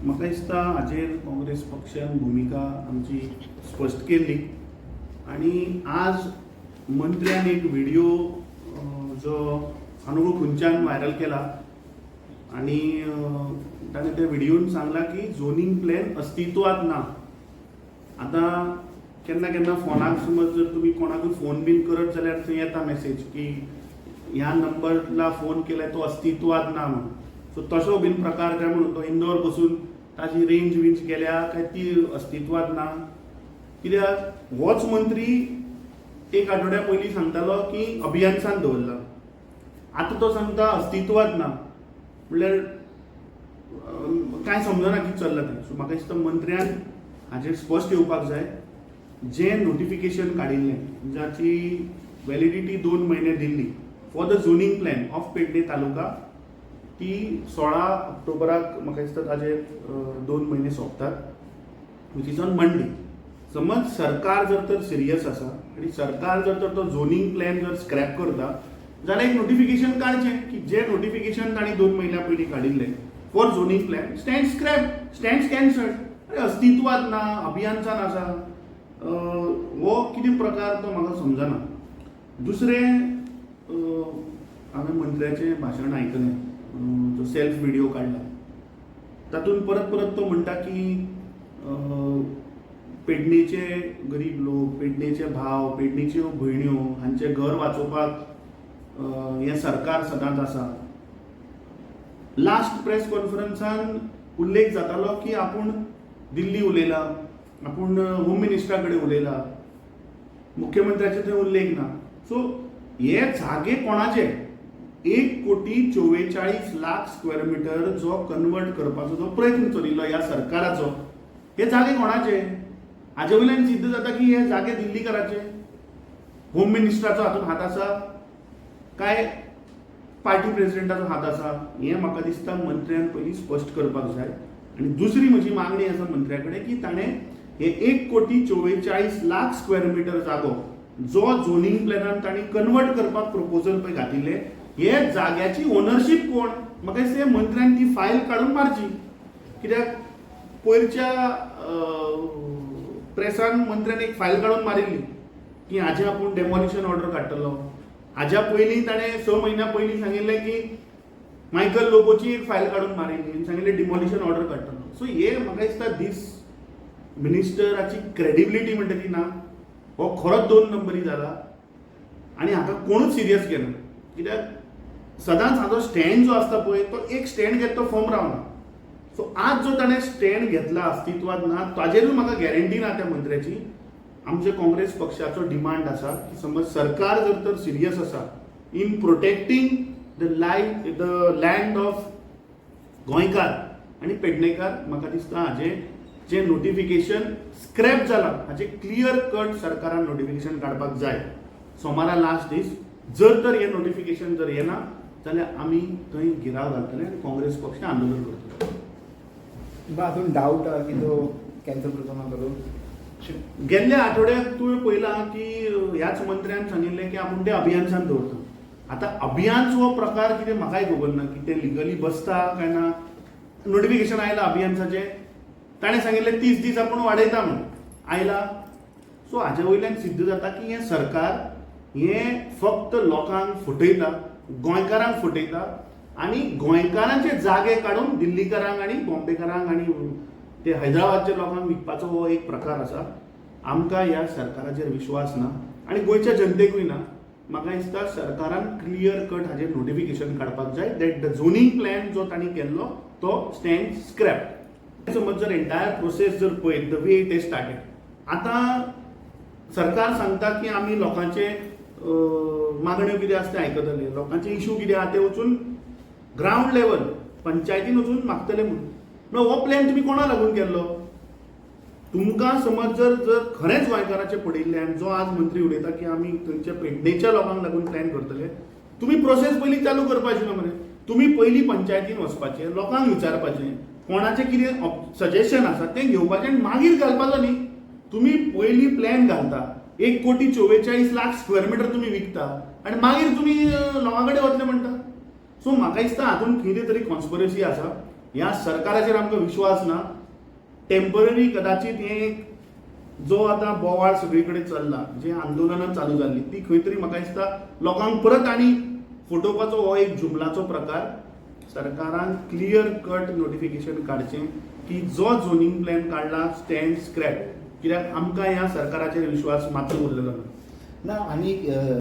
म्हाका दिसता हाजेर काँग्रेस पक्षान भुमिका आमची स्पश्ट केल्ली आनी आज मंत्र्यान एक व्हिडिओ जो अनुभव खंयच्यान व्हायरल केला आनी ताणें त्या व्हिडिओन सांगलां की झोनींग प्लॅन अस्तित्वात ना. आतां केन्ना केन्ना फोनाक समज जर तुमी कोणाकूय फोन बीन करत जाल्यार थंय येता मॅसेज की ह्या नंबरला फोन केल्यार तो अस्तित्वात ना म्हणून. सो तसो बीन प्रकार काय म्हणून तो इंदोर बसून ताजी रेंज विंज गेल्या काय ती अस्तित्वात ना. कित्याक होच मंत्री एक आठवड्या पयलीं सांगतालो की अभियन्सान दवरला, आतां तो सांगता अस्तित्वात ना, म्हणल्यार कांय समजना कितें चल्लां तें. सो म्हाका दिसता मंत्र्यान हाजेर स्पश्ट येवपाक जाय. जें नोटिफिकेशन काडिल्लें जाची वॅलिडिटी 2 म्हयने दिल्ली for the zoning plan of Pedne taluka, ती 16 ऑक्टोबराक म्हाका दिसता ताजे 2 म्हयने सोंपतात, which is on Monday. समज सरकार जर तर सिरियस आसा आनी सरकार जर तर तो झोनींग प्लॅन जर स्क्रॅप करता जाल्यार एक नोटिफिकेशन काडचें की जें नोटिफिकेशन तांणी 2 म्हयन्या पयलीं काडिल्लें for zoning plan stand scrap, stand cancelled. अरे अस्तित्वात ना, अभियन्सान आसा, हो कितें प्रकार तो म्हाका समजना. दुसरें, हांवें मंत्र्याचें भाशण आयकलें, जो सेल्फ व्हिडियो काडला तातूंत परत परत तो म्हणटा की पेडणेचे गरीब लोक, पेडणेचे भाव, पेडणेच्यो भयण्यो हांचें घर वाचोवपाक हें सरकार सदांच आसा. लास्ट प्रेस कॉन्फरन्सान उल्लेख जातालो की आपूण दिल्ली उलयला, आपूण होम मिनिस्टरा कडेन उलयला, मुख्यमंत्र्याचे थंय उल्लेख ना. सो हे जागे कोणाचे? 1 कोटी 44 लाख स्क्वेअर मिटर जो कन्वर्ट करपाचो जो प्रयत्न चलिल्लो ह्या सरकाराचो, हे जागे कोणाचे? हाजे वयल्यान सिद्ध जाता की हे जागे दिल्लीकाराचे. होम मिनिस्टराचो हातूंत हात आसा काय पार्टी प्रेसिडेंटाचो हात आसा, हें म्हाका दिसता मंत्र्यान पयलीं स्पश्ट करपाक जाय. आनी दुसरी म्हजी मागणी आसा मंत्र्या कडेन की ताणें हे 1 कोटी 44 लाख स्क्वेअर मिटर जागो जो झोनींग प्लॅनान तांणी कन्वर्ट करपाक प्रपोजल पळय घातिल्ले, हे जाग्याची ओनरशीप कोण, म्हाका दिसता मंत्र्यान ती फायल काडून मारची. कित्याक पयरच्या प्रेसान मंत्र्यान एक फायल काडून मारिल्ली की हाजे आपूण डेमोलिशन ऑर्डर काडटलो. हाज्या पयलीं ताणें 6 म्हयन्या पयलीं सांगिल्लें की मायकल लोबोची एक फायल काडून मारिल्ली आनी सांगिल्लें डिमॉलिशन ऑर्डर काडटलो. सो हे म्हाका दिसता दीस मिनिस्टराची क्रेडिबिलिटी म्हणटा ती ना. हो खरोच 2 नंबरी जाला आनी हाका कोणूच सिरियस घेना, कित्याक सदांच हाजो स्टँड जो आसता पळय, तो एक स्टँड घेत तो फर्म रावना. सो आज जो ताणें स्टँड घेतला अस्तित्वात ना, ताजेरूय म्हाका गॅरंटी ना त्या मंत्र्याची. आमचे काँग्रेस पक्षाचो डिमांड आसा की समज सरकार जर तर सिरियस आसा in protecting the life, the land of गोंयकार आनी पेडणेकार, म्हाका दिसता हाजें जें नोटिफिकेशन स्क्रॅप जालां हाजें क्लियर कट सरकारान नोटिफिकेशन काडपाक जाय. सोमारा लास्ट दीस. जर तर हें नोटिफिकेशन जर येना जाल्यार आमी थंय घेराव घालतले आनी काँग्रेस पक्ष आंदोलन करतले. बा हातून डावट आहा की तो कॅन्सल करचो ना करूं. गेल्ल्या आठवड्याक तुवें पळयलां की ह्याच मंत्र्यान सांगिल्लें की आपूण ते अभियन्सान दवरता. आतां अभियान्स हो प्रकार कितें म्हाकाय खबर ना की ते लिगली बसता काय ना. नोटिफिकेशन आयलां अभियन्साचें, ताणें सांगिल्लें 30 दीस आपूण वाडयता म्हूण आयला. सो हाजे वयल्यान सिद्ध जाता की हें सरकार हें फक्त लोकांक फटयता, गोंयकारांक फटयता आनी गोंयकारांचे जागे काडून दिल्लीकारांक आनी बॉम्बेकारांक आनी ते हैदराबादच्या लोकांक विकपाचो हो एक प्रकार आसा. आमकां ह्या सरकाराचेर विश्वास ना आनी गोंयच्या जनतेकूय ना. म्हाका दिसता सरकारान क्लियर कट हाजेर नोटिफिकेशन काडपाक जाय that the zoning plan जो तांणी केल्लो तो स्टँड स्क्रॅप. समज जर एंटायर प्रोसेस जर पळयत, the way it is started, आतां सरकार सांगता की आमी लोकांचे मागण्यो कितें आसा तें आयकतले, लोकांचे इशू कितें आहा ते वचून ग्रावंड लेवल पंचायतीन वचून मागतले म्हणून. म्हणल्यार हो प्लॅन तुमी कोणा लागून केल्लो? तुमकां समज जर जर खरेंच गोंयकाराचें पडिल्लें आनी जो आज मंत्री उलयता की आमी थंयच्या पेडणेच्या लोकांक लागून प्लॅन करतले, तुमी प्रोसेस पयलीं चालू करपाची न्हू मरे. तुमी पयलीं पंचायतीन वचपाचें, लोकांक विचारपाचें, कोणाचें कितें सजेशन आसा तें घेवपाचें आनी मागीर घालपाचो न्ही. तुमी पयलीं प्लॅन घालता, 1 कोटी 44 लाख स्क्वेअर मिटर तुमी विकता आनी मागीर तुमी लोकां कडेन वतले म्हणटा. सो म्हाका दिसता हातूंत कितें तरी कॉन्स्पिरसी आसा. ह्या सरकाराचेर आमकां विश्वास ना. टेंपररी कदाचित हें एक जो आतां बोवाळ सगळी कडेन चल्ला, जे आंदोलनां चालू जाल्ली ती खंय तरी म्हाका दिसता लोकांक परत आनी फटोवपाचो हो एक जुमलाचो प्रकार. सरकारान क्लियर कट नोटिफिकेशन काडचें की जो झोनींग प्लॅन काडला स्टँड स्क्रॅप, कित्याक आमकां ह्या सरकाराचेर विश्वास मात्तूय उरलेलो ना. ना आनी